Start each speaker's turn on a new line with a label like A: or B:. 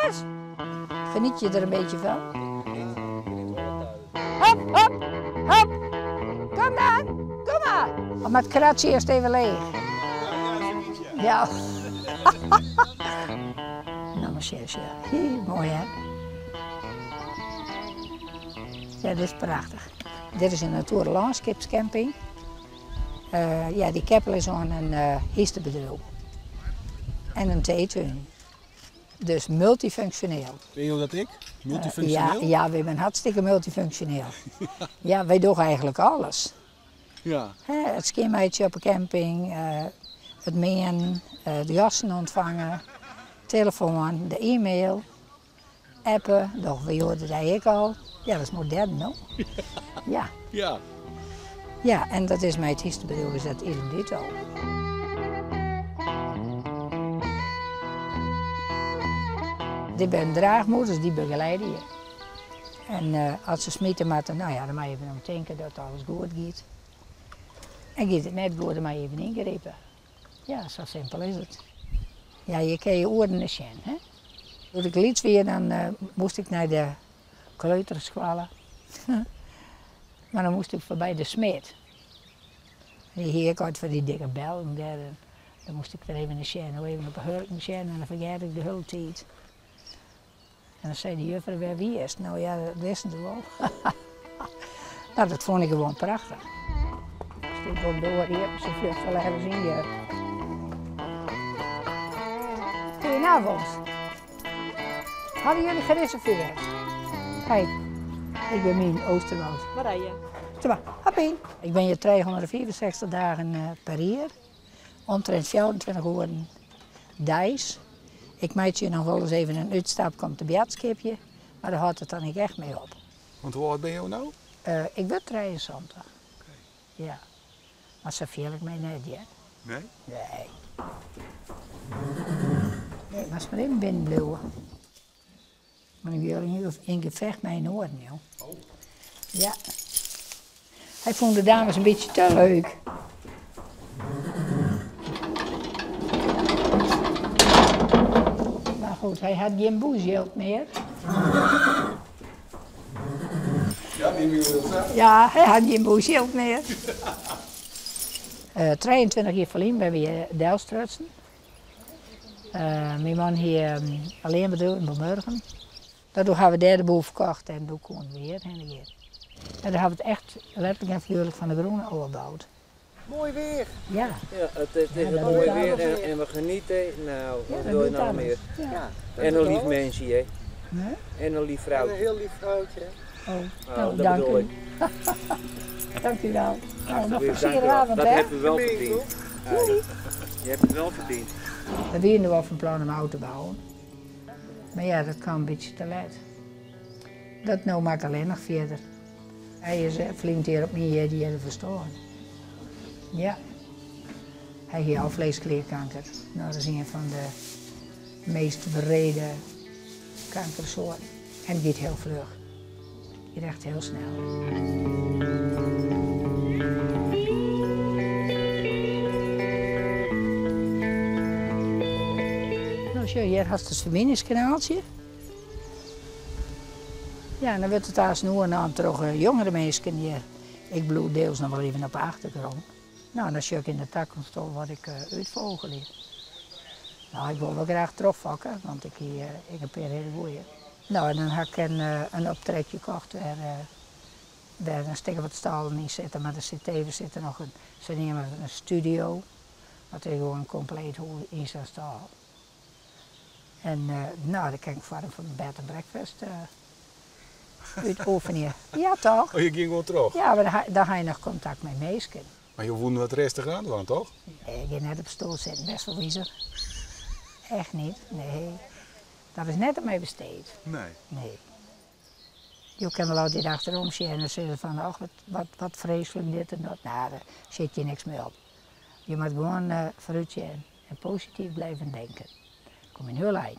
A: Dames! Geniet je der een beetje van? Hop, hop, hop! Kom dan, kom maar! Oh, maar het kratje eerst even leeg. Ja. Nou, maar serieus, ja. Mooi hè? Ja, dit is prachtig. Dit is een natuurlandschapscamping. Ja, die keppel is aan een hystebedriuw. En een theetuin. Dus multifunctioneel.
B: Ben je dat ik? Multifunctioneel?
A: Ja, ja, we zijn hartstikke multifunctioneel. Ja, wij doen eigenlijk alles. Hè, het skimmeidje op de camping, het meen, de gasten ontvangen, telefoon, de e-mail, appen, doch we hoorden dat ik al. Ja, dat is modern, no? Ja. Ja, en dat is met het hystebedriuw, is dat idem dito. Dit zijn draagmoeders, die begeleiden je. En als ze smieten moeten, nou ja, dan moet je even om denken dat alles goed gaat. En gaat het net goed, dan moet je even ingrijpen. Ja, zo simpel is het. Ja, je kan je oren niet zien, hè? Toen ik liet weer, dan moest ik naar de kleuterschool. Maar dan moest ik voorbij de smeet. En die hier ik uit van die dikke bel en daar, en dan moest ik er even naar zien, even op de hurken zien en dan vergeet ik de hele tijd. En dan zei de juffrouw, waar wie is het? Nou ja, dat wisten ze wel. Nou, dat vond ik gewoon prachtig. Stuur gewoon door hier, ze vlucht wel ergens in je. Goedenavond. Hadden jullie gereserveerd? Kijk, ik ben Mien Oosterwoud.
C: Marije.
A: Twa, happy. Ik ben hier 364 dagen per jaar. Omtrent 24 uur deis. Ik maak je nog wel eens even een uitstap om te bjatskipje, maar daar houdt het dan niet echt mee op.
B: Want hoe oud ben je nou?
A: Ik ben 73. Ja. Maar zo viel ik mij net, hè?
B: Nee?
A: Nee. Nee, maar maar even binnen blijven. Maar ik wil hier in gevecht met een oren, joh.
B: Oh.
A: Ja. Hij vond de dames een beetje te leuk. Maar goed, hij had geen boezeld meer.
B: Ja, die wil dat zeggen.
A: Ja, hij had geen boezeld meer. 23 jaar verleden ben we hier Delstrutsen. Mijn man hier alleen bedrijf in Bemurgen. Daardoor hebben we de derde boel verkocht en toen konden we hier heen weer. En daar hebben we het echt letterlijk en figuurlijk van de groene opgebouwd.
D: Mooi weer!
A: Ja.
E: Ja, het is
A: Ja, dat
E: mooi
A: doet
E: weer
A: alles.
E: en we genieten. Nou,
A: Ja,
E: wat
A: dat
E: wil je
A: doet
E: nou
A: alles.
E: meer?
A: Ja.
D: Ja,
E: En een lief
D: alles.
E: mensje, hè?
A: Nee?
E: En een lief vrouwtje.
D: En een heel lief vrouwtje.
A: Oh,
E: Oh,
A: nou,
E: dat
A: dank
E: bedoel
A: u.
E: ik.
A: Dank u wel. Nou, nog een
E: Dank
A: plezier
E: u wel.
A: avond,
E: Dat
A: hè?
E: hebben we wel verdiend.
A: Doei.
E: Je hebt het wel verdiend.
A: We waren wel van plan om auto te bouwen. Maar ja, dat kwam een beetje te laat. Dat nou maak ik alleen nog verder. Hij is flink hier op mij, die hebben verstoren. Ja. Hij heeft alvleesklierkanker. Nou, dat is een van de meest brede kankersoorten. En het gaat heel vlug. Het gaat echt heel snel. Nou, zie je, hier had het verbindingskanaaltje. Ja, en dan wordt het daar snoer naar terug jongere mensen hier. Ik bloed deels nog wel even op de achtergrond. Nou, dan zie ik in de toekomst al wat ik uitvogel hier. Nou, ik wil wel graag terugvakken, want ik heb een hele goeie. Nou, en dan heb ik een optrekje gekocht waar een stuk wat stalen in zitten, maar er zit tevens zit er nog een, ze nemen een studio, wat er gewoon compleet hoe in zo'n stal. En nou, dan kan ik voor een bed en breakfast uitoefenen. Ja, toch?
B: Oh, je ging gewoon terug?
A: Ja, maar dan ga je nog contact met mensen.
B: Maar je woonde wat rustig aan dan, toch?
A: Nee, ik ging net op stoel zitten, best wel wijzer. Echt niet, nee. Dat is net aan mij besteed.
B: Nee.
A: Nee. Je kan wel altijd achterom zien en dan zeggen van, ach, wat vreselijk dit en dat. Nou, daar zit je niks mee op. Je moet gewoon vooruit zien en positief blijven denken. Kom in heel eind.